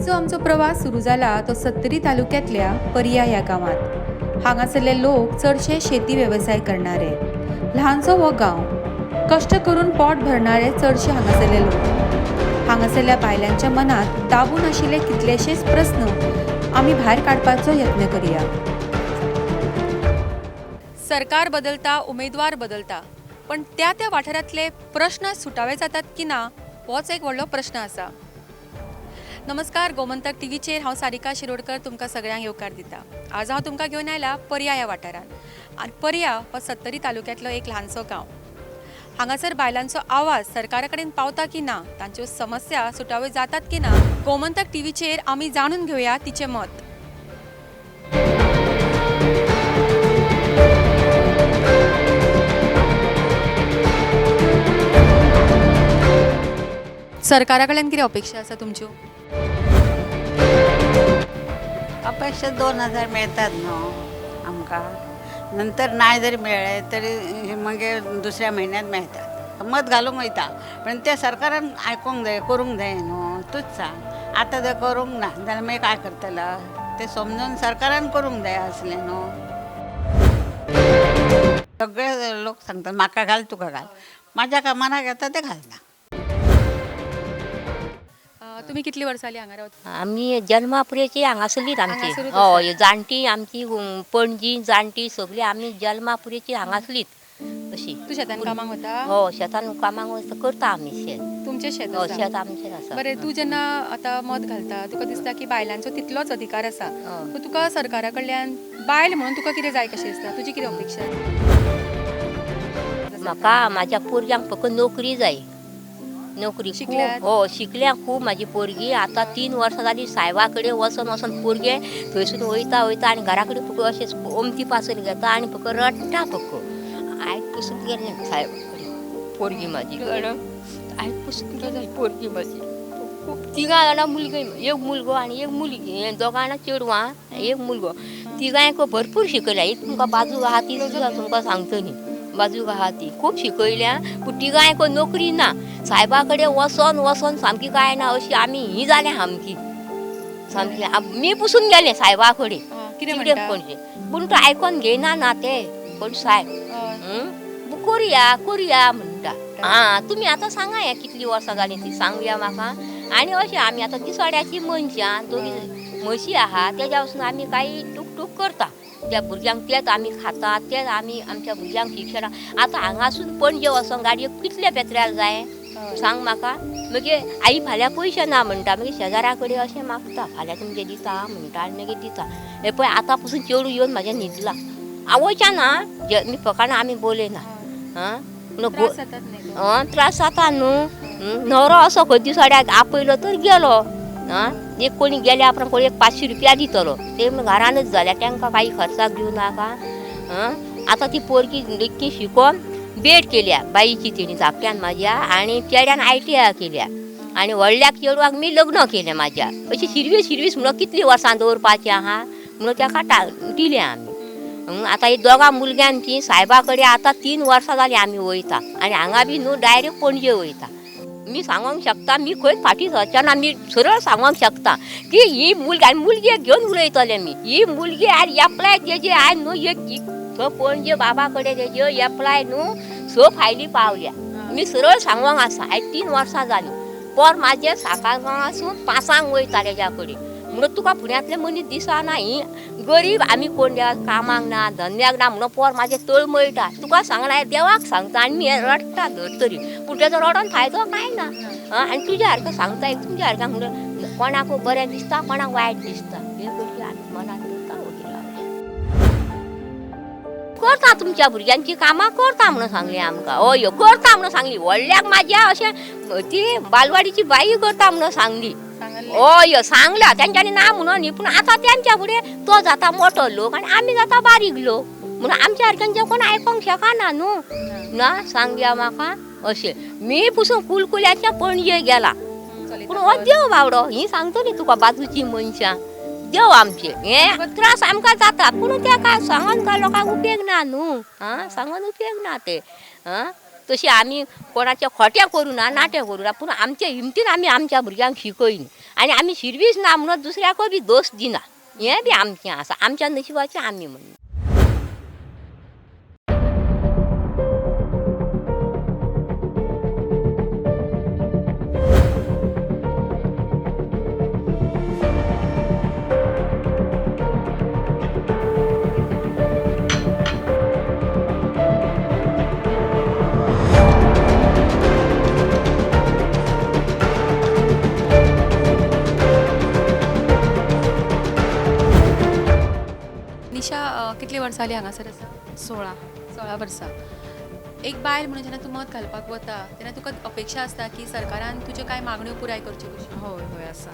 आयचो आमचो प्रवास सुरू जाला तो सत्तरी तालुक्यांतल्या पर्या ह्या गांवांत. हांगासरले लोक चडशे शेती वेवसाय करणारे. ल्हानसो हो गांव, कश्ट करून पोट भरणारे चडशे हांगासरले लोक. हांगासरल्या बायलांच्या मनांत दाबून आशिल्ले कितलेशेच प्रस्न आमी भायर काडपाचो यत्न करुया. सरकार बदलता, उमेदवार बदलता, पण त्या त्या वाठारांतले प्रश्न सुटावे जातात की ना होच एक व्हडलो प्रश्न आसा. नमस्कार, गोमंतक टीव्हीचेर हांव सारिका शिरोडकर तुमकां सगळ्यांक येवकार दिता. आज हांव तुमकां घेवन आयला पर्या ह्या वाठारांत आनी पर्या हो सत्तरी तालुक्यांतलो एक ल्हानसो गांव. हांगासर बायलांचो आवाज सरकारा कडेन पावता की ना, तांच्यो समस्या सुटाव्यो जातात की ना, गोमंतक टीव्हीचेर आमी जाणून घेवया तिचें मत. सरकारा कडल्यान कितें अपेक्षा आसा तुमच्यो? अपेक्षा 2000 मेळतात न्हू आमकां, नंतर नाय जरी मेळ्ळे तरी मागीर दुसऱ्या म्हयन्यात मेळतात. मत घालूंक वयता पण ते सरकारान आयकूंक जाय, करूंक जाय न्हू. तूंच सांग, आतां जर करूंक ना जाल्यार मागीर काय करतलो? ते समजून सरकारान करूंक जाय आसलें न्हू. सगळे लोक सांगतात म्हाका घाल तुका घाल, म्हाज्या कामाक येता ते घालना. तुमी कितली वर्सां जालीं हांगा रावता? आमी जल्मापुरेची हांगासरलीच आमची. हांगासरूच आसा. हय, जाणटी आमची, पणजी जाणटी सगळी आमी जल्मापुरेची हांगासलीच अशी. तूं शेतान कामाक वता? हो, शेतान कामाक वता, करता आमी शेत. तुमचें शेत हय, आसा? शेत आमचें आसा. बरें, तूं जेन्ना आतां मत घालता तुका दिसता की बायलांचो तितलोच अधिकार आसा, हय. सो तुका सरकारा कडल्यान बायल म्हणून तुका कितें जाय कशें दिसता? तुजी कितें अपेक्षा? म्हाका म्हाज्या पोरग्यांक फक्त नोकरी जाय, नोकरी. शिकल्यात? खूब, हो, शिकल्या खूब म्हाजी पोरगी. आतां 3 वर्सां जाली सायबा कडेन वचोन वचोन पोरगे थंयसून वयता वयता आनी घरा कडेन फक्त अशें ओमती पासून घेता आनी फक्त रडटा. फक्त आयक पसून गेलें सायबा कडेन पोरगी म्हाजी, कळ्ळें? आयक पसून गेलें पोरगी म्हाजी. खूब तिगां जाणां मुलगी, एक मुलगो आनी एक मुलगी, हे दोगां जाणां चेडवां, एक मुलगो. तिगांयक भरपूर शिकयल्या. एक तुमकां बाजूक आहा ती सुद्दां तुमकां सांगतली, बाजूक आहा ती खूब शिकयल्या, पूण तिगांयक नोकरी ना. सायबा कडेन वचोन वचोन सामकी काय ना अशी आमी ही जाल्या सामकी सामकी. मी पुसून गेले सायबा कडेन. कितें कितें म्हणटा? पणजे, पूण तो आयकोन घेयना ना ते कोण सायब. करुया करुया म्हणटा. आं, तुमी आतां सांगा हें कितलीं वर्सां जालीं ती सांगया म्हाका. आनी अशें आमी आतां दिसवाड्याची मनशां, दोगी म्हशी आहा, तेज्या वचून आमी कांय टूक टूक करता. त्या भुरग्यांक तेच आमी खाता, तेच आमी आमच्या भुरग्यांक शिक्षण. आतां हांगासून पणजे वचोन गाडयेक कितले पेत्र्याल जाय सांग म्हाका? मागीर आई फाल्यां पयशे ना म्हणटा, मागीर शेजारा कडेन अशें मागता, फाल्यां तुमचे दिता म्हणटा आनी मागीर दिता. हे पळय आतां पसून चेडूं येवन म्हाजें न्हिदलां, आवयच्या ना मी फकाणां आमी बोलयना. आं, त्रास जातात न्ही गो? त्रास जाता न्हू. न्हवरो असो खंय दिसवाड्याक आपयलो तर गेलो. आं, एक कोणी गेल्या उपरांत कोणी एक 500 रुपया दितलो, ते म्हण घरानच जाल्यार तांकां काही खर्चाक दिवं नाका. आं, आतां ती पोरगी इतकी शिकोन बेड केल्या बाईची तेणी धाकट्यान म्हाज्या, आनी चेड्यान ITI केल्या, आनी व्हडल्याक चेडवाक मी लग्न केलें म्हाज्या. अशी शिरवीस शिरवीस म्हणून कितलीं वर्सां दवरपाचीं आहा म्हणून ताका दिलें आमी. आतां ही दोगां मुलग्यांची सायबा कडेन आतां 3 वर्सां जालीं आमी वयता, आनी हांगा बी न्हू डायरेक्ट पणजे वयता. मी सांगोंक शकता, मी खंयच फाटीं सरचें ना. मी सरळ सांगोंक शकता की ही मुलगी आनी मुलगेक घेवन उलयतलें मी. ही मुलगी आयज एप्लाय तेजी आयज न्हू एक थंय पणजे बाबा कडेन तेज्यो एप्लाय न्हू 6 फायली पावल्या. मी सरळ सांगोंक आसा, आयज 3 वर्सां जालीं. पोर म्हाजें साकासून 5 वयता तेज्या कडेन. म्हणून तुका फुड्यांतले मनीस दिसना, ही गरीब आमी कोण देवा कामाक ना धंद्याक ना म्हणून पोर म्हाजें तळमळटा. तुका सांगना, देवाक सांगता आनी मी रडटा धर तरी, पूण तेजो रडोन फायदो कांय ना. आनी तुज्या सारको सांगता, एक तुमच्या सारक्या म्हणून कोणाक बरें दिसता कोणाक वायट दिसता, हे गोश्टी आमी मनान दवरता वगीर रावता. करता तुमच्या भुरग्यांची कामां करता म्हणून सांगली आमकां. हय करता म्हणून सांगली. व्हडल्याक म्हाज्या अशें ती बालवाडीची बाई करता म्हणून सांगली. हय सांगला तेंच्यांनी ना म्हणून न्ही, पूण आतां तेंच्या फुडें तो जाता मोठो लोक आनी आमी जाता बारीक लोक, म्हणून आमच्या सारक्यांचें कोण आयकोंक शकना न्हू. ना सांगया म्हाका अशें मी पसून कुलकुल्याच्या पणजे गेला, पूण हो देव बावडो ही सांगतली तुका बाजूची मनशां देव आमचे हे त्रास आमकां जाता, पूण ते काय सांगोन काय लोकांक उपेग ना न्हू. आं, सांगोन उपेग ना ते. आं, तशी आमी कोणाचें खोटें करूं ना, नाटें करूं ना, पूण आमचे हिमतीन आमी आमच्या भुरग्यांक शिकयन आनी आमी शिर्वीस ना म्हणून दुसऱ्याकूय बी दोश दिना. हें बी आमचें आसा, आमच्या नशिबाचें आमी म्हणून. निशा, कितली वर्सां जाली हांगासर आसा? 16. 16 वर्सां. एक बायल म्हणून जेन्ना तूं मत घालपाक वता तेन्ना तुका अपेक्षा आसता की सरकारान तुज्यो कांय मागण्यो पुराय करच्यो कश्यो. हय हय आसा.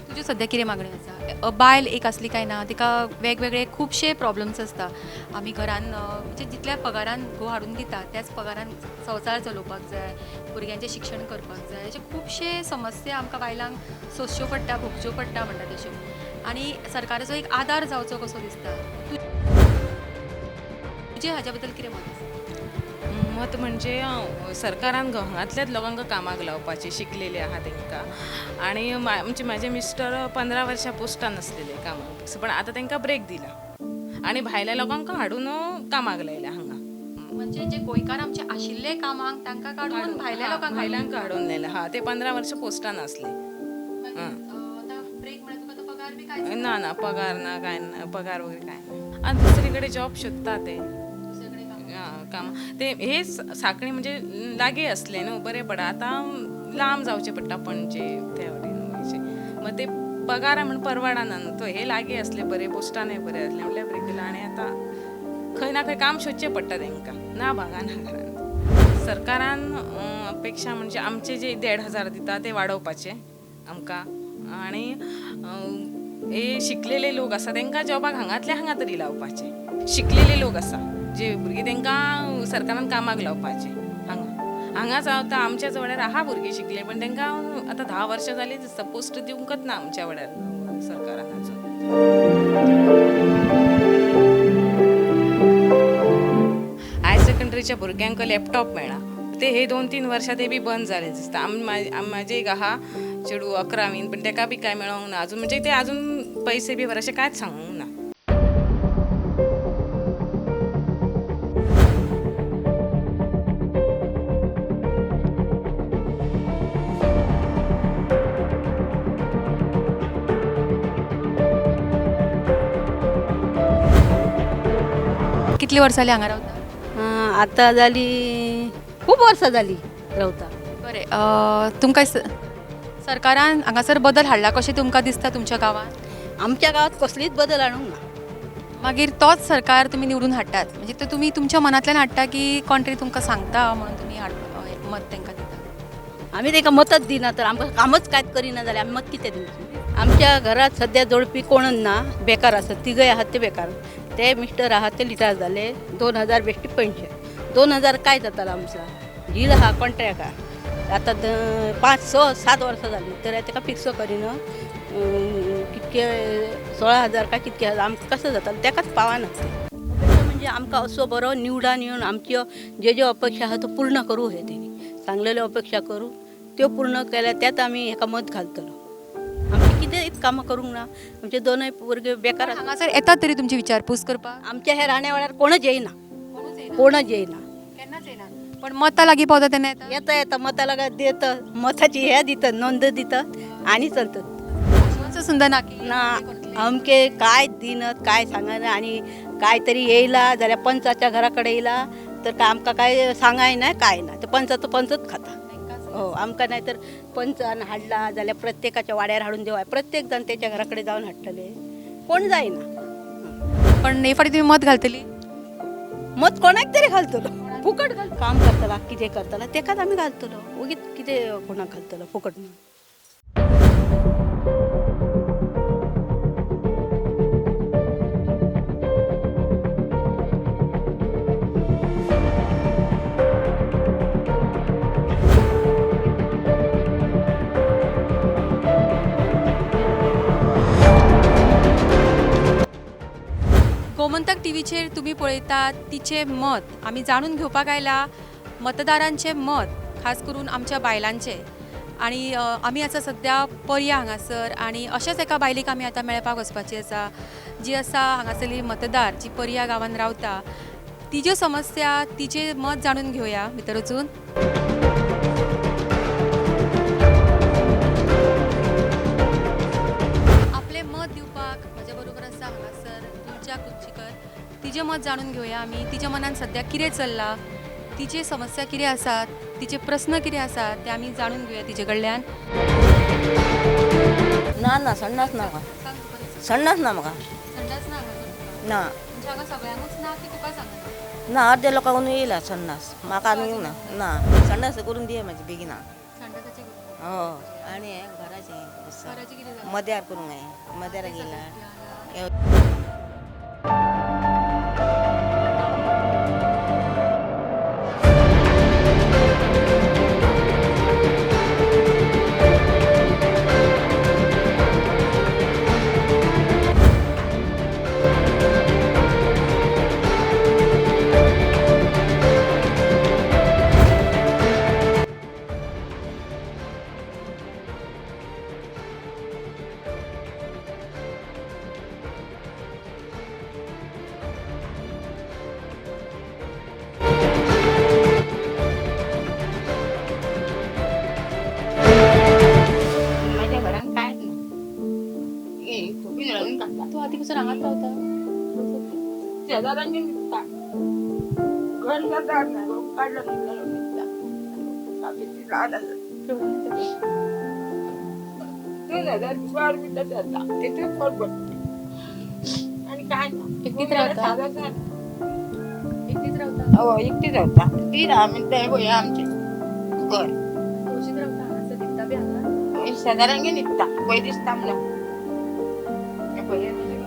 तुज्यो सद्या कितें मागण्यो आसा? बायल एक आसली काय ना तिका वेगवेगळे खुबशे प्रॉब्लम्स आसता. आमी घरान म्हणजे जितल्या पगारान घोव हाडून दिता त्याच पगारान संवसार चलोवपाक जाय, भुरग्यांचें शिक्षण करपाक जाय, अशे खुबशे समस्या आमकां बायलांक सोंसच्यो पडटा, भोगच्यो पडटा म्हणटा तश्यो. आनी सरकाराचो एक आदार जावचो कसो दिसता. तुजें हाज्या बद्दल कितें मत आसा? मत म्हणजे सरकारान हांगांतल्याच लोकांक कामाक लावपाचें, शिकलेले आहा तांकां. आनी म्हणजे म्हाजे मिस्टर 15 वर्सां पोस्टान आसलेले कामाक, पण आतां तांकां ब्रेक दिला आनी भायल्या लोकांक हाडून कामाक लायल्या हांगा. म्हणजे जे गोंयकार आमचे आशिल्ले कामाक तांकां काडून भायल्या लोकांक भायल्यांक हाडून लायला. हा, ते 15 वर्सां पोस्टान आसले. ब्रेक म्हळ्यार तुका तो पगार बी कांयच ना ना, पगार ना, काय ना, पगार वगैरे काय ना. आनी दुसरीकडे जॉब सोदता ते. दुसरीकडे काम. काम ते हे साखळी म्हणजे लागीं आसले न्हू बरें पडटा. आतां लांब जावचें पडटा पणजे त्या वटेन वयचें, मग ते पगार म्हण परवडना न्हू. तो हे लागीं आसले बरें, पोस्टानय बरें आसलें म्हणल्यार ब्रेक दिला. आनी आतां खंय ना खंय काम सोदचें पडटा तांकां, ना भागा ना घरान. सरकारान अपेक्षा म्हणजे आमचे जे 1500 दिता ते वाडोवपाचे आमकां. आनी हे शिकलेले लोक आसा तांकां जॉबाक हांगांतले हांगा तरी लावपाचे. शिकलेले लोक आसा जे भुरगीं तांकां सरकारान कामाक लावपाचे हांगा. हांगाच आतां आमच्या वाड्यार आहा भुरगीं शिकले, पण तांकां आतां 10 वर्सां जालीं दिसता पोस्ट दिवंकच ना आमच्या वाड्यार सरकारान अजून. हायर सेकंडरीच्या भुरग्यांक लॅपटॉप मेळ्ळा, ते हे 2-3 वर्सां ते बी बंद जाले दिसता. म्हाजे एक आहा चेडूं 11वीन, पण तेका बी कांय मेळोंक ना अजून. म्हणजे ते अजून पैसे बी अशें कांयच सांगूंक ना. कितली वर्सां जाली हांगा रावता? आतां जाली खूब वर्सां जाली रावता. बरें, तुमकां सरकारान हांगासर बदल हाडला कशें तुमकां दिसता तुमच्या गांवांत? आमच्या गांवांत कसलीच बदल हाडूंक ना. मागीर तोच सरकार तुमी निवडून हाडटात, म्हणजे ते तुमी तुमच्या मनांतल्यान हाडटा की कोण तरी तुमकां सांगता म्हणून तुमी मत तांकां दिता? आमी तांकां मतच दिना तर आमकां कामच कांयच करिना जाल्यार आमी मत कितें दिवचें? आमच्या घरांत सद्या जोडपी कोणूच ना, बेकार आसात, तिगय आहात ते बेकार. ते मिस्टर आहात ते रिटायर जाले, 2000 बेश्टी पेन्शन, 2000 काय जातालो आमचा. डील आहा कॉन्ट्रॅक्ट आहा, आतां 5, 6, 7 वर्सां जालीं तर ताका फिक्स करिना. कितके 16,000 काय कितके आमकां कसो जातालो तेकाच पावना. म्हणजे आमकां असो बरो निवडान येवन आमच्यो जे ज्यो अपेक्षा आहा त्यो पूर्ण करूं हे तेणी सांगलेल्यो अपेक्षा करूं, त्यो पूर्ण केल्यार त्याच आमी हेका मत घालतलो. आमची कितें कामां करूंक ना, आमचे दोनय भुरगे बेकार आसा. हांगासर येतात तरी तुमची विचारपूस करपाक? आमच्या ह्या राण्या वाड्यार कोणच येयना, कोणच येयना, केन्नाच येयना. पण मतां लागीं पावता तेन्ना येता? येता येता मतां लागीं दिता, मताची हे दितात, नोंद दितात आनी चलतात. सुद्दां ना की ना अमके काय दिनात, काय सांगना. आनी काय तरी येयला जाल्यार पंचाच्या घरा कडेन येयला तर काय आमकां काय सांगायना काय ना, ते पंचाचो पंचच खाता. हो, आमकां नाही तर पंचान हाडला जाल्यार प्रत्येकाच्या वाड्यार हाडून दिवाय, प्रत्येक जाण तेच्या घरा कडेन जावन हाडटले, कोण जायना. पण हे फावटी तुमी मत घालतली? मत कोणाक तरी घालतलो, फुकट घाल. काम करतला कितें करतला तेकाच आमी घालतलो, ओगीच कितें कोणाक घालतलो फुकट म्हणून. गोमंतक टीव्हीचेर तुमी पळयतात तिचें मत आमी जाणून घेवपाक आयला. मतदारांचें मत खास करून आमच्या बायलांचें आनी आमी आसा सद्या पर्या हांगासर आनी अशेंच एका बायलेक आमी आतां मेळपाक वचपाची आसा, जी आसा हांगासरली मतदार, जी पर्या गांवांत रावता. तिज्यो समस्या, तिचें मत जाणून घेवया भितर वचून. आपलें मत दिवपाक म्हज्या बरोबर आसा हांगासर तुळजा कुर्चीकर. तिजें मत जाणून घेवया आमी. तिच्या मनान सद्या कितें चल्लां, तिचे समस्या कितें आसात, तिचे प्रस्न कितें आसात ते आमी जाणून घेवया तिचे कडल्यान. ना ना, संडास ना म्हाका, संडास ना म्हाका. संडास ना हांगासर? ना. म्हणजे हांगा सगळ्यांकूच ना की तुका सांगना? ना, अर्द्या लोकांक येयला संडास, म्हाका आनी येवंक ना. ना, संडास करून दिया म्हाजी बेगिना. संडासाचें? हो, आनी हें घराचें आसा. घराचें कितें जालें? मद्यार करूंक जाय, मद्यार गेला. माझ्या घरात कांयच ना. थोपी रडून काडटा. तूं आदी पसून हांगाच रावता? शेजाऱ्यांनी दिसता घर जाता ना, काडलो निघलो दिसता. ल्हान आसा. 2000 वर बी तशें जाता, तितून पोट भरता आनी कांय ना. एकटीच रावता? सादाच. एकटीच रावता? हय, एकटीच रावता. ती आमी तें पळय आमचें घर. कशीच रावता हांगासर? न्हिदता बी हांगा? शेजाऱ्यांगे न्हिदता, पळय दिसता म्हणून.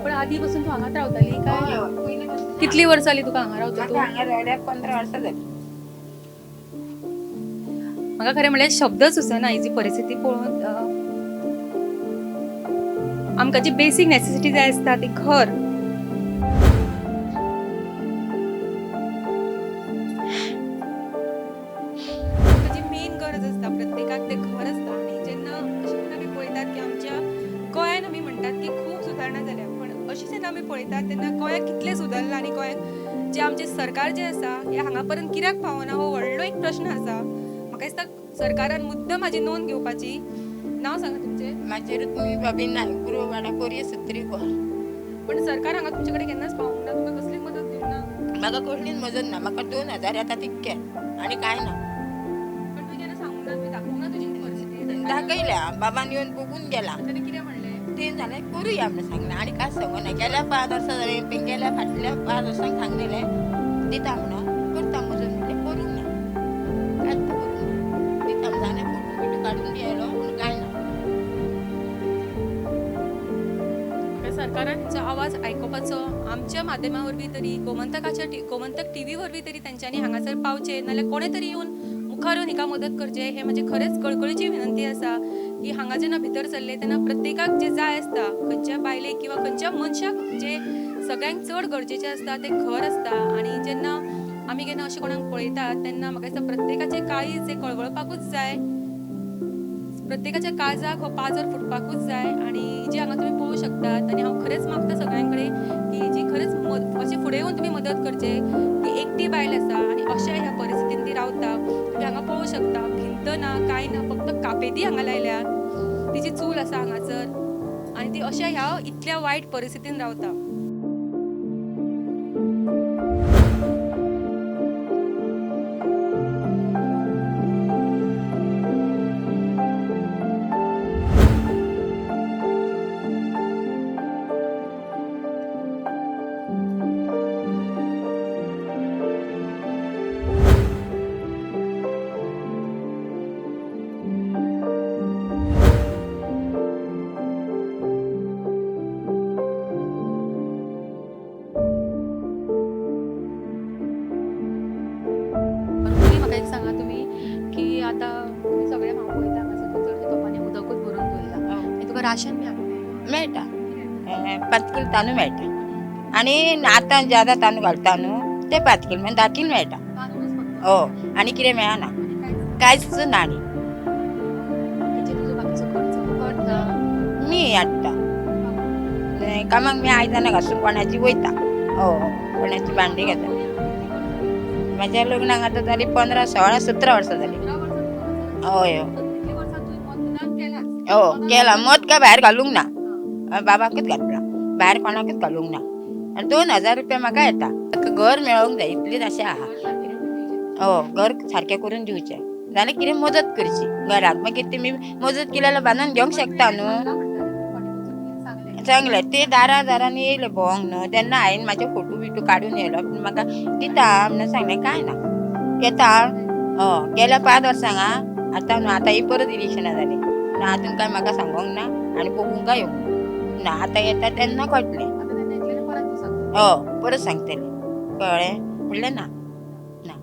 पण आदी पसून तूं हांगाच रावताली काय? कितली वर्सां जाली तुका हांगा रावता म्हाका तूं? हांगा रावल्यार 15 वर्सां जाली. म्हाका खरें म्हणल्यार शब्द सुचना ही जी परिस्थिती पळोवन. आमकां जी बेसीक नेसेसिटी जाय आसता ती घर. आमकां जी मेन गरज आसता प्रत्येकाक तें घर आसता. आनी जेन्ना अशें जेन्ना आमी पळयतात की आमच्या गोंयान आमी म्हणटात की खूब सुदारणा जाल्या, पण अशें जेन्ना आमी पळयतात तेन्ना गोंयाक कितलें सुदारलां आनी गोंयाक जें आमचें सरकार जें आसा हें हांगा पर्यंत कित्याक पावना हो व्हडलो एक प्रश्न आसा. म्हाका दिसता सरकारान मुद्दम हाजी नोंद घेवपाची. नांव सांगा तुमचें. माझे रुक्मिणी बाबी नायक, गुरुवाडा, कोरये, सत्री, गोवा. पण सरकार हांगा तुमचे कडेन केन्नाच पावूंक ना, तुमकां कसलीच मदत दिवंक ना? म्हाका कसलीच मजत ना. म्हाका 2000 येता तितके आनी कांय ना. पण तुवें केन्ना सांगूंक ना, तुवें दाखोवंक ना तुजी परिस्थिती? दाखयल्या, बाबान येवन बघून गेला. ताणें कितें म्हणलें? तें जालें करूया म्हणून सांगलें आनी कांय सांगूना. गेल्या 5 वर्सां जालीं, गेल्या फाटल्या 5 वर्सांक सांगलेलें दिता म्हणून, करता मजत म्हणलें, करूंक ना, कांयच करूंक ना. दिता म्हणून सांगलें, फोटो बिटो काडून दिलो पूण कांय ना. म्हाका सरकारान जो आवाज आयकुपाचो आमच्या माध्यमा वरवीं तरी, गोमंतकाच्या गोमंतक टी व्ही वरवीं तरी तेंच्यांनी हांगासर पावचें, नाल्यार कोणें तरी येवन मुखार येवन हिका मदत करचें, हें म्हाजी खरेंच कळकळीची विनंती आसा. की हांगा जेन्ना भितर सरले तेन्ना प्रत्येकाक जें जाय आसता, खंयच्या बायलेक किंवा खंयच्या मनशाक जें सगळ्यांक चड गरजेचें आसता तें घर आसता. आनी जेन्ना आमी केन्ना अशें कोणाक पळयतात तेन्ना म्हाका दिसता प्रत्येकाचें काळीज जें कळवळपाकूच जाय, प्रत्येकाच्या काळजाक हो पाजर फुटपाकूच जाय. आनी जी हांगा तुमी पळोवंक शकतात, आनी हांव खरेंच मागता सगळ्यां कडेन की जी खरेंच अशें फुडें येवन तुमी मदत करचें की एकटी बायल आसा आनी अशा ह्या परिस्थितीन ती रावता. तुमी हांगा पळोवंक शकता, भिंत ना कांय ना, फक्त कापेती हांगा लायल्या, तिची चूल आसा हांगासर आनी ती अशा ह्या इतल्या वायट परिस्थितीन रावता. रुक्मिणी, म्हाका एक सांगा तुमी की आतां तुमी सगळे हांव पळयता हांगासर चडशे तोपांनी उदकूच भरून दवरलां आनी तुका राशन बी हांगा मेळटा, 5 किलो तांदूळ मेळटा आनी आतां ज्यादा तांदूळ घालता न्हू ते 5 किलो म्हणजे 10 किलो मेळटा. तांदूळच फक्त? हो आनी कितें मेळना कांयच ना. आनी मी हाडटा कामाक, मी आयदनां घासून कोणाची वयता. हो कोणाची भांडी घेता. म्हाज्या लग्नाक आतां जाली 15 16 17 वर्सां जाली. हय हो केला मत काय भायर घालूंक ना, बाबाकूच घातला, भायर कोणाकूच घालूंक ना. आनी 2000 रुपया म्हाका येता. घर मेळोंक जाय इतलीच आशा आहा. हो घर सारकें करून दिवचें जाल्यार कितें मदत करची घराक, मागीर तुमी मदत केली जाल्यार बांदून घेवंक शकता न्हू. सांगलें ते दारा दारांनी येयले भोंवंक न्हू, तेन्ना हांवें म्हाजे फोटो बिटो काडून येयलो पूण म्हाका दिता म्हणून सांगलें कांय ना येता. हय गेल्या 5 वर्सांक आतां न्हू, आतां ही परत इलेक्शनां जालीं ना, आजून कांय म्हाका सांगोंक ना आनी पळोवंक काय येवंक ना. आतां येता तेन्ना कळटलें. हय परत सांगतलें कळ्ळें म्हणलें ना ना.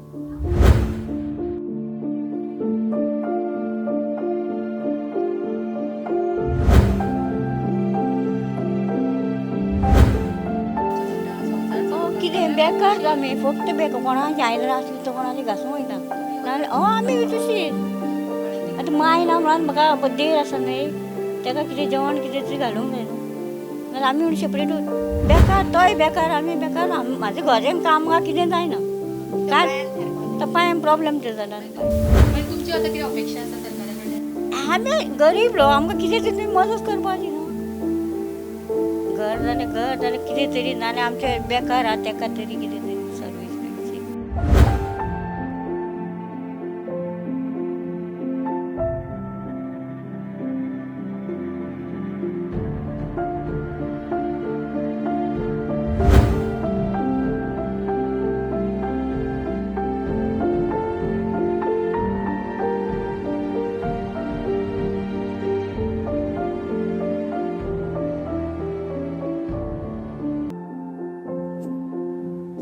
कितें बेकार आमी फक्त बेकार, कोणाचे आयदनां आसली तो कोणाचे घासूंक वयता. नाजाल्यार हय आमी तशीच. आतां माय ना म्हणून म्हाका देर आसा न्हय, ताका कितें जेवण कितें तरी घालूंक जाय न्हू, नाजाल्यार आमी म्हणून सेपरेटूच बेकार, तोय बेकार आमी बेकार. म्हाजें घरान काम काय कितें जायना, काय तो पांय प्रॉब्लेम ते जाला. तुमची आतां कितें अपेक्षा आसा सरकारा कडल्यान? आमी गरीब लोक, आमकां कितें तरी मदत करपाची न्हू. घर जाल्यार घर जाल्यार कितें तरी, नाजाल्यार आमचे बेकार आहा तेका तरी कितें तरी सर्वीस मेळची.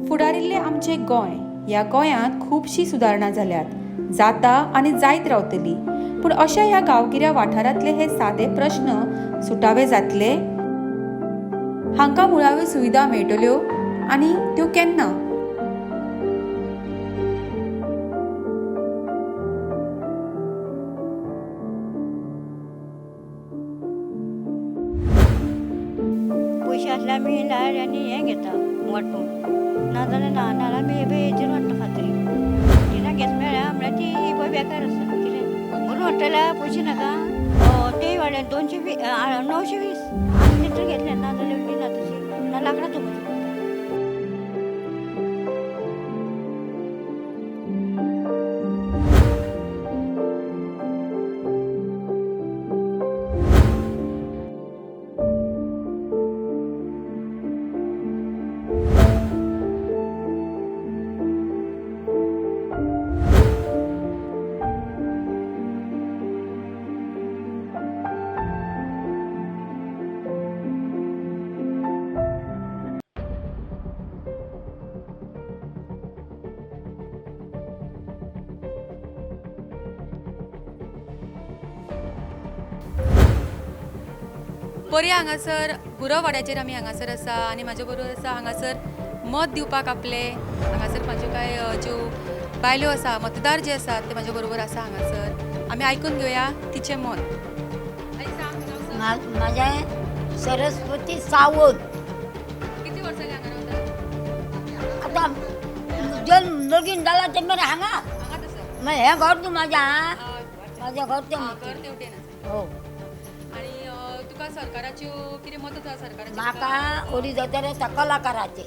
फुडारिल्लें आमचें गोंय, ह्या गोंयांत खुबशीं सुदारणां जाल्यात, जाता आनी जायत रावतली. पूण अशा ह्या गांवगिऱ्या वाठारांतले हे सादे प्रश्न सुटावे जातले? हांकां मुळाव्यो सुविधा मेळटल्यो आनी त्यो केन्ना? पयशे आसल्यार आमी लायट आनी हें घेता वांटून, नाजाल्यार ना, नाजाल्यार आमी हेजेर वाडटा फातरी. तिना गॅस मेळ्ळ्या म्हळ्यार ती पळय बेकार आसा. कितें म्हणून वाडटल्या पयशे नाका. तेय वाडले 220 920 आमी लिटर घेतले, नाजाल्यार ना तशी ना लांकडां तुमची. बरी हांगासर गुरववाड्याचेर आमी हांगासर आसा आनी म्हाजे बरोबर आसा हांगासर मत दिवपाक आपले हांगासर म्हाज्यो कांय ज्यो बायल्यो आसा, मतदार जे आसात ते म्हाजे बरोबर आसा हांगासर. आमी आयकून घेवया तिचें मत. म्हाजें सरस्वती सावंत. कितली वर्सां जालीं हांगा रावता? आतां जल्म लगीन जाला ते मेरेन हांगा. मागीर हें घर तूं म्हाजें म्हाजें घर तें घर तेवटेन आसा. हो. आनी तुका सरकाराच्यो कितें मदत आसा सरकाराची? म्हाका 2,500 येता कलाकाराचे,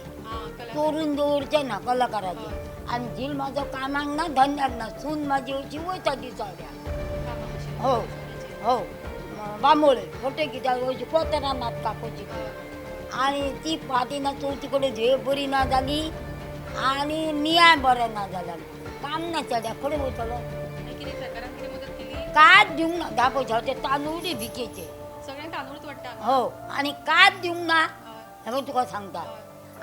चोरून दवरचे ना कलाकाराचे. आनी झील म्हाजो कामाक ना धंद्याक ना, सून म्हाजी अशी वयता दिसावड्या. हो हो बांबोळे फटे कित्याक अशी कोतरां नाटकां कशी. आनी ती फाटी ना चवथी कडेन झेय बरी ना जाली आनी नियाळ बरें ना जालें, काम ना चेड्या कडेन वयतलो. कांयच दिवंक ना, 10 पयशाचे तांदूळ भिकेचे सगळ्यांक तांदूळच वाडटा. हो आनी कांयच दिवंक ना हें तुका सांगता.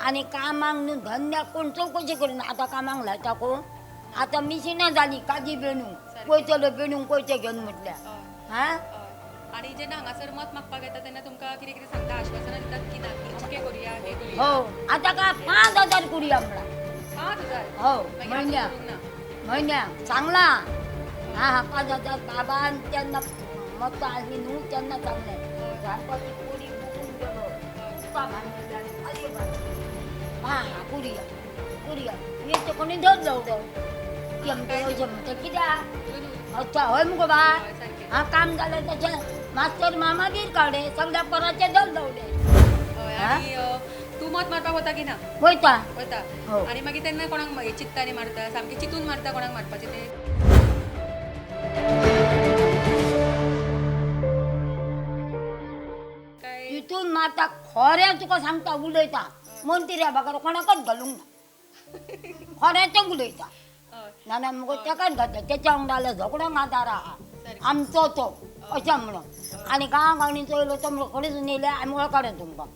आनी कामाक न्हू धंद्याक कोण चवकशी करिना. आतां कामाक लायता कोण? आतां मिशिनां जालीं काजी बेणूंक वयतलो, बेणूंक पयशे घेवन म्हटल्यार. हां आनी जेन्ना हांगासर मत मागपाक येता तेन्ना तुमकां कितें कितें सांगता, आश्वासनां दितात की ना अमकें करुया हें करुया? हो आतां काय 5,000 करुया म्हणला. 5,000? हो म्हयन्याक. म्हयन्याक सांगला. हा हा 5000 बाबान तेन्ना मतां आसली न्हू तेन्ना सांगलें. सांगपाची कोडी बुकून गेलो उदका बांदली आनी खाली बांदली. हा हा करुया करुया येते कोणी धरलो उदक ती आमचे अशें म्हणटा कित्याक अच्छा हय मुगो बाय. हा काम जालें तशें मास्तर मामागीर काडे सगळ्या पोराचें धरलो उदक. तूं मत मारपाक वता की ना? वयता वता. आनी मागीर तेन्ना कोणाक चित्तानी मारता, सामकें चिंतून मारता कोणाक मारपाचें तें? चिंतून मारता खरें तुका सांगता उलयता मंत्र्या बगर कोणाकच घालूंक ना. खरें तें उलयता ना मुगो तेकाच घालता. तेच्या वांगडा जाल्यार झगडोंक आदार आहा आमचो तो अशें म्हणून. आनी गांव गांवांनी चोयलो तो म्हणून खडेसून येयले आमी वळखले तुमकां.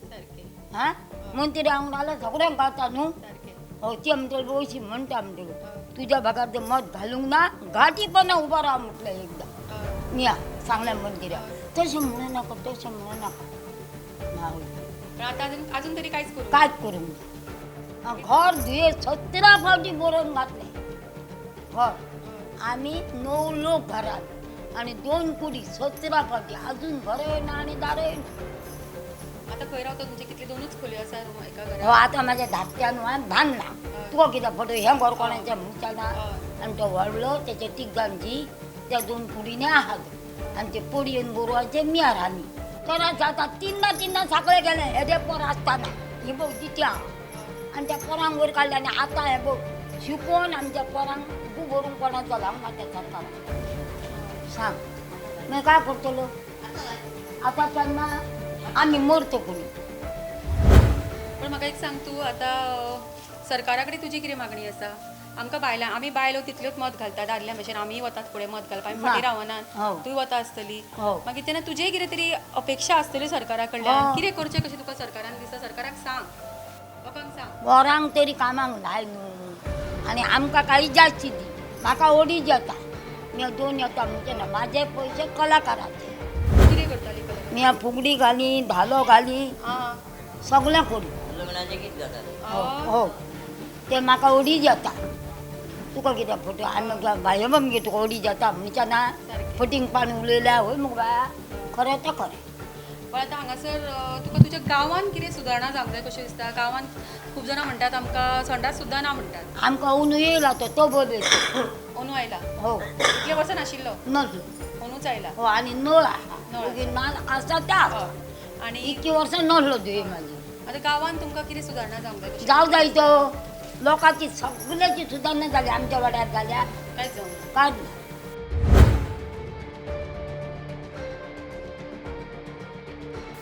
हां मंत्र्या वांगडा जाल्यार झगडोंक घालता न्हू. हय ती म्हणटली अशी म्हणटा म्हणटली तुज्या भागार तें मत घालूंक ना घाटी पण उबो राव म्हटलें एकदां या सांगलें मंत्र्या. तशें म्हणू नाका तशें म्हणू नाका. आतां अजून तरी कांयच करूं कांयच करूंक ना. घर धुये 17 फावटी बरोवन घातलें घर. आमी 9 लोक घरात आनी 2 कुडी 17 फावटी अजून घरय ना आनी दारय ना. आतां खंय रावता तुमचे? कितले 2च खोल्यो आसा रूम एका घरात? हो आतां म्हाज्या धाकट्यान हांवें बांदला. तुका कितें फोटो हें घर कोणाचें म्हणचें ना. आनी तो व्हडलो तेच्या तिगांची त्या 2 कुडीनी आहात आनी ते पडयेन बरोवाचे मियार आनी तर आतां तिन्ना तिन्ना साकळे गेले हेजे पोर आसतना ही बघ दित्या आनी त्या पोरांक वयर काडले. आनी आतां हें बघ शिकोवन आमच्या पोरांक भरून कोणाचो लावंक ना त्या सरकारान. सांग मागीर काय करतलो आतां? तेन्ना आमी मरतो कोणी. पण म्हाका एक सांग, तूं आतां सरकारा कडेन तुजी कितें मागणी आसा? आमकां बायलां, आमी बायलो तितल्योच मत घालता दादल्या भशेन, आमीय वतात फुडें मत घालपाक, आमी फाटीं रावनात. तूंय वता आसतली. मागीर तेन्ना तुजें कितें तरी अपेक्षा आसतली सरकारा कडल्यान, कितें करचें कशें तुका सरकारान दिसता? सरकाराक सांग, लोकांक सांग. पोरांक तरी कामाक लाय न्हू आनी आमकां काही जास्ती दी. म्हाका 2.5 येता, मी 2 येता म्हणजे ना माझे पयशे कलाकाराचे. कितें करताली? मी फुगडी घाली, धालो घाली, सगळें करी. हो ते म्हाका 2.5 येता. तुका कितें फोटो आनी बाये मगे तुका 2.5 येता म्हणच्या ना फटींग पान उलयल्या हय मुगो बाया. खरें तें खरें. पण आतां हांगासर तुका तुज्या गांवांत कितें सुदारणा जावंक जाय कशें दिसता? गांवांत खूब जाणां म्हणटात आमकां संडास सुद्दां ना म्हणटात. आमकां अंदू येयला तो बरो. अंदू आयला? हो. इतले वर्सां नाशिल्लो? नासलो. अंदूच आयला. हो. आनी नळ आहा, आसा त्या आनी इतकी वर्सां नसलो दुयें माझी. आतां गांवांत तुमकां कितें सुदारणा जावंक जाय? जावं जाय तो लोकांची सगळ्याची सुदारणा जाली आमच्या वाड्यार जाल्या कांयच जावंक कांयच ना.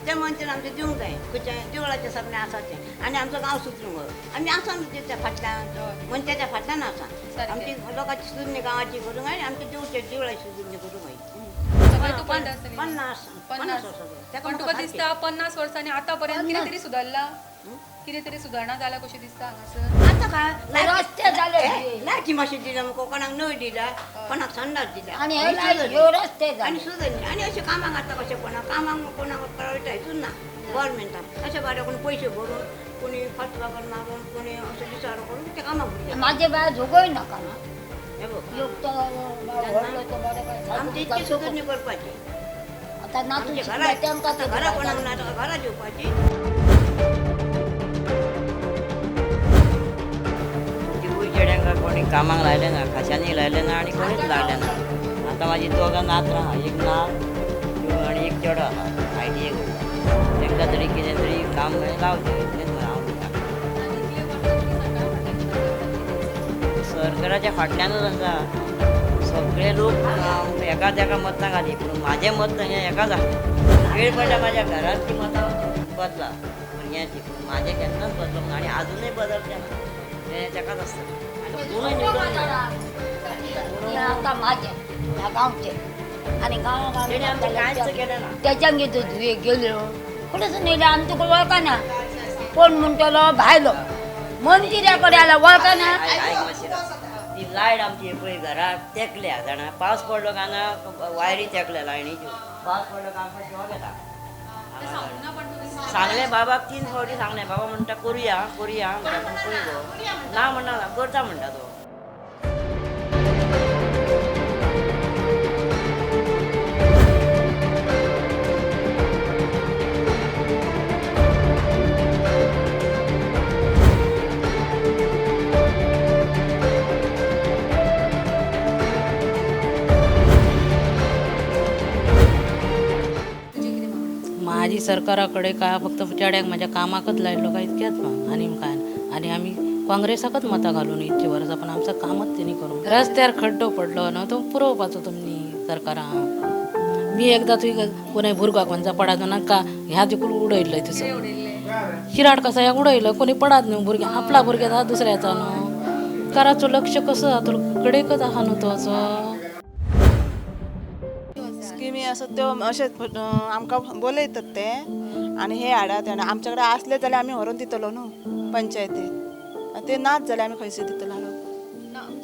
त्या मनशान आमचें दिवंक जाय खंयच्या देवळाचें सगळें आसा तें. आनी आमचो गांव सुदरूंक जाय. आमी आसा न्हू तेच्या फाटल्यान, मनशाच्या फाटल्यान आसा. आमची लोकांची सुदरणी गांवाची करूंक जाय आनी आमच्या देवळाची सुदरणी करूंक जाय. 50 50 वर्सां. पण तुका दिसता 50 वर्सांनी आतां पर्यंत कितें तरी सुदारला? कितें तरी सुदारणा जाला कशें दिसता हांगासर? आतां काय रस्ते जाले, लायटी मातशी दिल्या मुगो, कोणाक नळ दिल्या, कोणाक संडास दिल्या आनी हे रस्ते आनी सुदरणी. आनी अशें कामाक आतां कशें कोणाक कामाक कोणाक कळटा हितून ना गव्हर्मेंटान. अशें बारे कोणी पयशे भरून, कोणी फातवागर मारून, कोणी अशें दिसाडो करून ते कामाक भुरगे. म्हाजे बाय झगोय नाका ना. हे बघ एक तो व्हडलो तो बरो काय आमची इतकी सुदरणी करपाची. आतां नातू घरा तेमकां घरा कोणाक ना घरा दिवपाची. चेड्यांक कोणी कामाक लायलें ना, खाश्यांनी लायलें ना आनी कोणीच लायलें ना. आतां म्हाजी दोगां नातरां आहा, एक नात आनी एक चेडो आहा, ITI करता. तांकां तरी कितें तरी काम लावचें इतलेंच हांव म्हणटा. सरकाराच्या फाटल्यानूच आसा सगळे लोक, एका तेका मतां घाली, पूण म्हाजें मत हें एकाच आसलें. वेळ पडटा म्हाज्या घरांतलीं मतां बदला भुरग्यांची, पूण म्हाजें केन्नाच बदलूंक ना आनी आजुनूय बदलचें ना. तें तेकाच आसता. आतां कोणूय निवडून आतां म्हाजें ह्या गांवचें आनी गांवा तेणी आमचें कांयच केलें ना. तेच्यान धुये गेल्यो खडेसून येयले आमी तुका वळखना. कोण म्हणटलो भायलो मंत्र्या कडेन आयला वळखना. आयक मातशें, ती लायट आमची पळय घराक तेकल्या जाणा, पावस पडलो काय ना वायरी तेकल्या लायणीच्यो, पावस पडलो काय आमकां शॉक येता. सांगलें बाबाक 3 फावटी सांगलें, बाबा म्हणटा करुया करुया म्हणटा, पूण पळय गो ना म्हणना, करता म्हणटा तो. माझी सरकारा कडेन काय फक्त चेड्याक म्हाज्या कामाकच लायलो काय इतकेच ना आनी काय ना. आनी आमी काँग्रेसाकच मतां घालून इतली वर्सां, पण आमचं कामच तेणी करूंक. रस्त्यार खड्डो पडलो न्हू तो पुरोवपाचो तुमी सरकारान. मी एकदा तुय कोणा भुरग्याक म्हणचा पडात ना का ह्या तिकून उडयल्लंय तसं शिराड कसा ह्या उडयलं कोणी पडात न्हू भुरग्या आपला भुरग्याचा दुसऱ्याचा न्हू. कराचो लक्ष कसं जातलो कडेकच आहा न्हू तो असो. स्किमी आसा त्यो अशेंच आमकां बोलयतात ते आनी हे हाडात आनी आमचे कडेन आसले जाल्यार आमी व्हरोन दितलो न्हू पंचायतीत, ते नाच जाल्यार आमी खंयसर दितलो हाडून.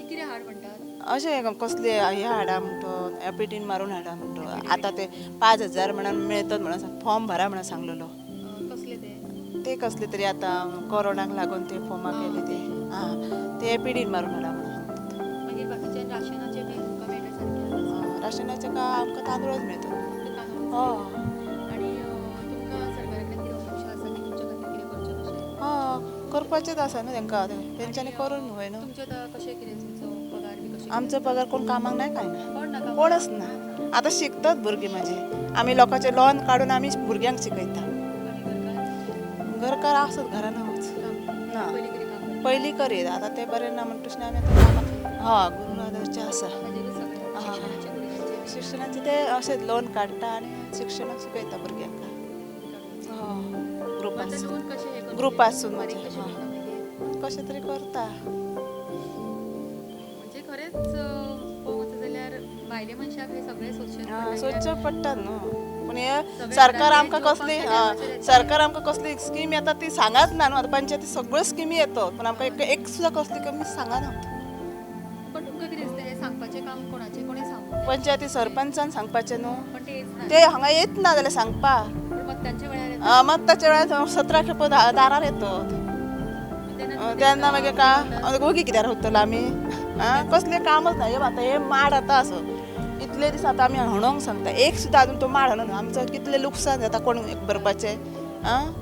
कितें हाड म्हणटात अशें कसले हे हाडा म्हणटो एपिटीन मारून हाडा म्हणटो. आतां ते 5,000 म्हणून मेळटत म्हणून फॉर्म भरा म्हणून सांगलेलो. कसले ते ते कसले तरी आतां कोरोनाक लागून ते फॉर्मां केले ते आं ते एपिडीन मारून हाडा म्हणून सांगतात. मागीर बाकीचे राशनाचे बी तुमकां मेळटा सारकें? राशनाचे काय आमकां तांदूळच मेळटा. हय. आनी तुमकां सरकारा कडेन कितें अपेक्षा आसा की तुमच्या खातीर कितें करचें कशें? हय करपाचेंच आसा न्हू तेंकां, तेंच्यांनी करून वय न्हू. तुमचो आतां कशें कितें तुमचो पगार बी कशें? आमचो पगार कोण कामाक ना काय ना, कोणच ना. आतां शिकतात भुरगीं म्हाजी, आमी लोकांचें लोन काडून आमी भुरग्यांक शिकयता. घरकार आसत घरान ना पयलीं करीत, आतां तें बरें ना म्हणटूच आमी आतां कामाक. हय गुरुआदारचें आसा. शिक्षणाचें ते अशेंच लोन काडटा आनी शिक्षणाक शिकयता भुरग्यांक. हय ग्रुप आसून कशें तरी करता. म्हणजे खरेंच पळोवंक वचत जाल्यार बायले मनशाक हें सगळें सोंसचें सोदचें पडटा न्हू. पूण हे सरकार आमकां कसली सरकार आमकां कसली स्कीम येता ती सांगाच ना न्हू. आतां पंचायती सगळ्यो स्किमी येतात पूण आमकां एक सुद्दां कसली कमी सांगना. पण तुमकां कितें दिसता हें सांगपाचें काम कोणाचें कोणें सांगूं? पंचायती सरपंचान सांगपाचें न्हू, पण ते हांगा येत ना जाल्यार सांगपा. मत्ताच्या वेळार 17 खेपो दारार येतात तेन्ना मागीर का ओगी कित्याक रावतलो आमी? आं कसलें कामच ना. हे आतां हे माड आतां आसो इतले दीस आतां आमी हणोंक सांगता, एक सुद्दां आजून तो माड हणोन आमचो कितलें लुकसाण जाता कोण भरपाचें. आं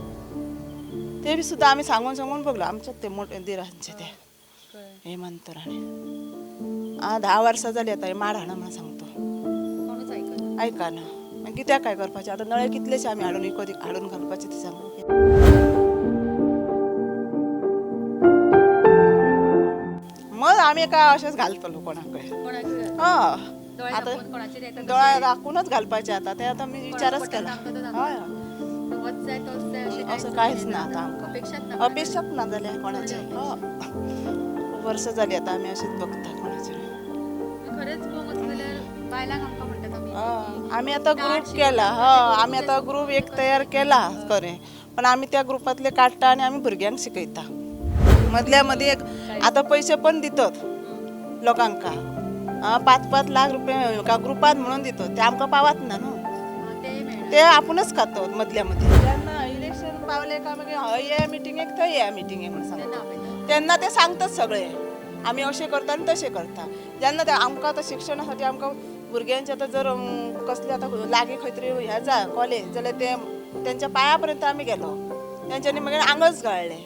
ते बी सुद्दां आमी सांगून सांगून बगलो आमचे ते मोठे दिरांचे ते हेमंत राणे. आं 10 वर्सां जाली आतां हे माड हाडा म्हणून सांगतो, आयकना. मागीर कित्याक काय करपाचें आतां? नळे कितलेशे आमी हाडून विकत हाडून घालपाचे ते सांगू. मग आमी काय अशेंच घालतलो कोणाकय. हय आतां दोळे राखूनच घालपाचें आतां तें आतां मी विचारच केला. हय असो कांयच ना आतां आमकां, अपेक्षाच ना जाल्या कोणाचें. हय खूब वर्सां जालीं आतां आमी अशेंच बघता कोणाचें. आमी आतां ग्रूप केला. हय आमी आतां ग्रूप एक तयार केला खरें, पण आमी त्या ग्रुपांतले काडटा आनी आमी भुरग्यांक शिकयता. मदल्या मदीं एक आतां पयशे पण दितात लोकांक, 5-5 लाख रुपये ग्रुपांत म्हणून दितात, ते आमकां पावत ना न्हू, ते आपुणूच खातात मदल्या मदीं. तेन्ना इलेक्शन पावले काय मागीर हय हे मिटिंगेक थंय हे मिटिंगेक म्हणून सांगता तेन्ना ते सांगतात सगळे आमी अशें करता आनी तशें करता. जेन्ना ते आमकां आतां शिक्षणा साठी आमकां भुरग्यांचे आतां जर कसले आतां लागीं खंय तरी हें जाय कॉलेज जाल्यार ते तेंच्या पांया पर्यंत आमी गेलो, तेंच्यांनी मागीर आंगच गाळ्ळें.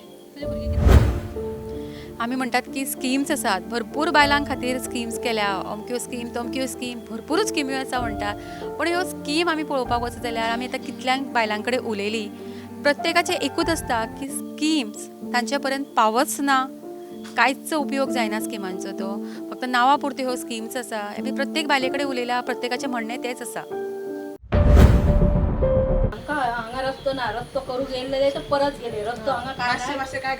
आमी म्हणटात की स्किम्स आसात भरपूर बायलां खातीर, स्किम्स केल्या अमक्यो स्कीम तमक्यो स्कीम भरपूरूच स्किम्यो आसा म्हणटात, पूण ह्यो स्कीम आमी पळोवपाक वचत जाल्यार आमी आतां कितल्यांक बायलां कडेन उलयलीं, प्रत्येकाचें एकूच आसता की स्किम्स तांचे पर्यंत पावच ना, कांयच उपयोग जायना स्किमांचो, तो फक्त नांवा पुरत्यो ह्यो स्किम्स आसा. आमी प्रत्येक बायले कडेन उलयल्या, प्रत्येकाचें म्हणणें तेंच आसा. हांगा रस्तो ना, रस्तो करूंक येयल्ले तर परत गेले. रस्तो हांगा काय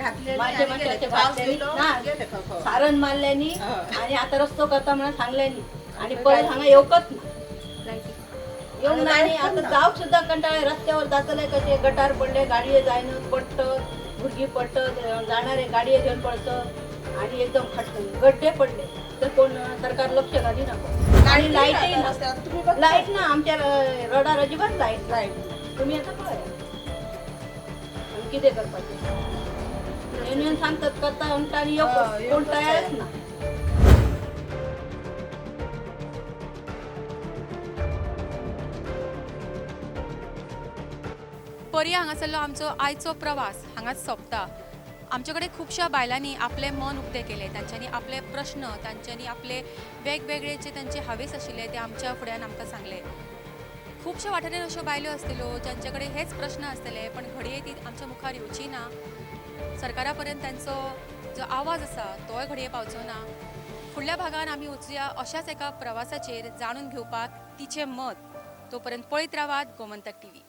ना, सारण मारल्यांनी आनी आतां रस्तो करता म्हणून सांगल्यांनी आनी परत हांगा येवकच ना, येवंक ना. आनी आतां जावंक सुद्दां कंटाळे, रस्त्यावर जातले कशे, गटार पडले, गाडये जायना, पडटत भुरगीं पडटत, जाणारे गाडये घेवन पडटत आनी एकदम गड्डे पडले तर कोण सरकार लक्ष घालिना. आनी लायटय ना, लायट ना आमच्या रोडार अजिबात लायट ना. तुम्ही आता पळय कितें करपाचें, युनियन सांगतात करता म्हणटा आनी कोण तयारच ना. पर्या हांगासरलो आमचो आयचो प्रवास हांगाच सोंपता. आमचे कडेन खुबश्या बायलांनी आपलें मन उक्तें केलें, तांच्यांनी आपले प्रश्न, तांच्यांनी आपले वेगवेगळे जे तांचे हावेस आशिल्ले ते आमच्या फुड्यान आमकां सांगले. खूब खुबश्या वाठारांनी अश्यो बायलो आसतल्यो ज्यांचे कडेन हेच प्रश्न आसतले, पण घडये ती आमच्या मुखार येवची ना. सरकारा पर्यंत तांचो जो आवाज आसा तोय घडये पावचो ना. फुडल्या भागान आमी वचुया अशाच एका प्रवासाचेर जाणून घेवपाक तिचें मत. तोपर्यंत पळयत रावात गोमंतक टीव्ही.